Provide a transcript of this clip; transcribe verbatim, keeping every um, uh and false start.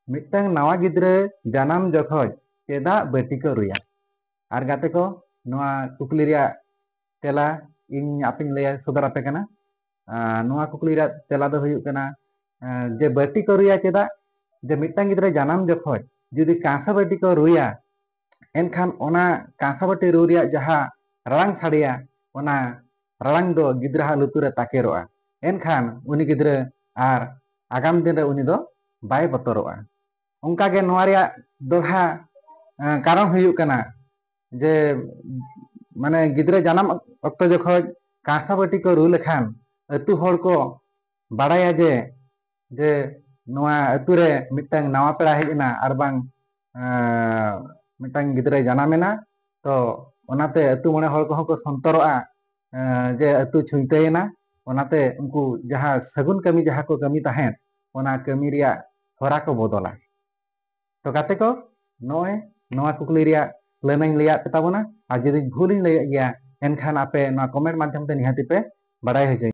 ᱢᱤᱫᱴᱟᱝ ᱱᱟᱣᱟ ᱜᱤᱫᱽᱨᱟᱹ ᱡᱟᱱᱟᱢ ᱡᱚᱠᱷᱚᱡ ᱪᱮᱫᱟᱜ ᱵᱟᱹᱴᱤ ᱠᱚ ᱨᱩᱭᱟ? ᱟᱨ ᱜᱟᱛᱮ ᱠᱚ, ᱱᱚᱣᱟ ᱠᱩᱠᱞᱤ ᱨᱮᱭᱟᱜ ᱛᱮᱞᱟ ᱤᱧ ᱟᱯᱮᱧ ᱞᱟᱹᱭ ᱥᱚᱫᱚᱨ ᱟᱯᱮ ᱠᱟᱱᱟ᱾ ᱟᱨ ᱱᱚᱣᱟ ᱠᱩᱠᱞᱤ ᱨᱮᱭᱟᱜ ᱛᱮᱞᱟ ᱫᱚ ᱦᱩᱭᱩᱜ ᱠᱟᱱᱟ, ᱟᱨ ᱡᱮ ᱵᱟᱹᱴᱤ ᱠᱚ ᱨᱩᱭᱟ ᱪᱮᱫᱟᱜ? ᱡᱮ ᱢᱤᱫᱴᱟᱝ ᱜᱤᱫᱽᱨᱟᱹ ᱡᱟᱱᱟᱢ ᱡᱚᱠᱷᱚᱡ ᱡᱩᱫᱤ ᱠᱟᱸᱥᱟ ᱵᱟᱹᱴᱤ ᱠᱚ ᱨᱩᱭᱟ, ᱮᱱᱠᱷᱟᱱ ᱚᱱᱟ ᱠᱟᱸᱥᱟ ᱵᱟᱹᱴᱤ ᱨᱩ ᱨᱮᱭᱟᱜ ᱡᱟᱦᱟᱸ ᱨᱟᱲᱟᱝ ᱥᱟᱰᱮᱭᱟ, ᱚᱱᱟ ᱨᱟᱲᱟᱝ ᱫᱚ ᱜᱤᱫᱽᱨᱟᱹᱣᱟᱜ ᱞᱩᱛᱩᱨ ᱨᱮ ᱛᱟᱠᱮᱨᱚᱜᱼᱟ᱾ ᱮᱱᱠᱷᱟᱱ ᱩᱱᱤ ᱜᱤᱫᱽᱨᱟᱹ ᱟᱨ ᱟᱜᱟᱢ ᱫᱤᱱ ᱨᱮ ᱩᱱᱤ ᱫᱚ ᱵᱟᱭ ᱵᱚᱛᱚᱨᱚᱜᱼᱟ᱾ ᱚᱱᱠᱟᱜᱮ ᱱᱚᱣᱟ ᱨᱮᱭᱟᱜ ᱫᱚᱦᱲᱟ, ᱮᱸ, ᱠᱟᱨᱚᱱ ᱦᱩᱭᱩᱜ ᱠᱟᱱᱟ ᱡᱮ, ᱢᱟᱱᱮ, ᱜᱤᱫᱽᱨᱟᱹ ᱡᱟᱱᱟᱢ ᱚᱠᱛᱚ ᱡᱚᱠᱷᱚᱡ ᱠᱟᱸᱥᱟ ᱵᱟᱹᱴᱤ ᱠᱚ ᱨᱩ ᱞᱮᱠᱷᱟᱱ ᱟᱹᱛᱩ ᱦᱚᱲ ᱠᱚ ᱵᱟᱲᱟᱭᱟ ᱡᱮ, ᱡᱮ ᱱᱚᱣᱟ ᱟᱹᱛᱩ ᱨᱮ ᱢᱤᱫᱴᱟᱝ ᱱᱟᱣᱟ ᱯᱮᱲᱟ ᱦᱮᱡ ᱮᱱᱟ, ᱟᱨ ᱵᱟᱝ, ᱮᱸ, ᱢᱤᱫᱴᱟᱝ ᱜᱤᱫᱽᱨᱟᱹᱭ ᱡᱟᱱᱟᱢ ᱮᱱᱟ᱾ ᱛᱚ ᱚᱱᱟᱛᱮ ᱟᱹᱛᱩ ᱢᱚᱬᱮ ᱦᱚᱲ ᱠᱚᱦᱚᱸ ᱠᱚ ᱥᱚᱱᱛᱚᱨᱚᱜᱼᱟ, ᱮᱸ, ᱡᱮ ᱟᱹᱛᱩ ᱪᱷᱩᱭᱛᱟᱹᱭᱮᱱᱟ᱾ ᱚᱱᱟᱛᱮ ᱩᱱᱠᱩ ᱡᱟᱦᱟᱸ ᱥᱟᱹᱜᱩᱱ ᱠᱟᱹᱢᱤ ᱡᱟᱦᱟᱸ ᱠᱚ ᱠᱟᱹᱢᱤ ᱛᱟᱦᱮᱸᱫ, ᱚᱱᱟ ᱠᱟᱹᱢᱤ ᱨᱮᱭᱟᱜ ᱦᱚᱨᱟ ᱠᱚ ᱵᱚᱫᱚᱞᱟ᱾ ᱛᱚ ᱜᱟᱛᱮ ᱠᱚ, ᱱᱚᱜᱼᱚᱭ ᱱᱚᱣᱟ ᱠᱩᱠᱞᱤ ᱨᱮᱭᱟᱜ ᱞᱟᱹᱱᱟᱹᱧ ᱞᱟᱹᱭᱟᱫ ᱯᱮ ᱛᱟᱵᱚᱱᱟ, ᱟᱨ ᱡᱩᱫᱤ ᱵᱷᱩᱞᱤᱧ ᱞᱟᱹᱭᱮᱫ ᱜᱮᱭᱟ, ᱮᱱᱠᱷᱟᱱ ᱟᱯᱮ ᱱᱚᱣᱟ comment ᱢᱟᱫᱽᱫᱷᱚᱢ ᱛᱮ ᱱᱤᱦᱟᱹᱛᱤ ᱯᱮ ᱵᱟᱲᱟᱭ ᱦᱚᱪᱚᱧᱟ᱾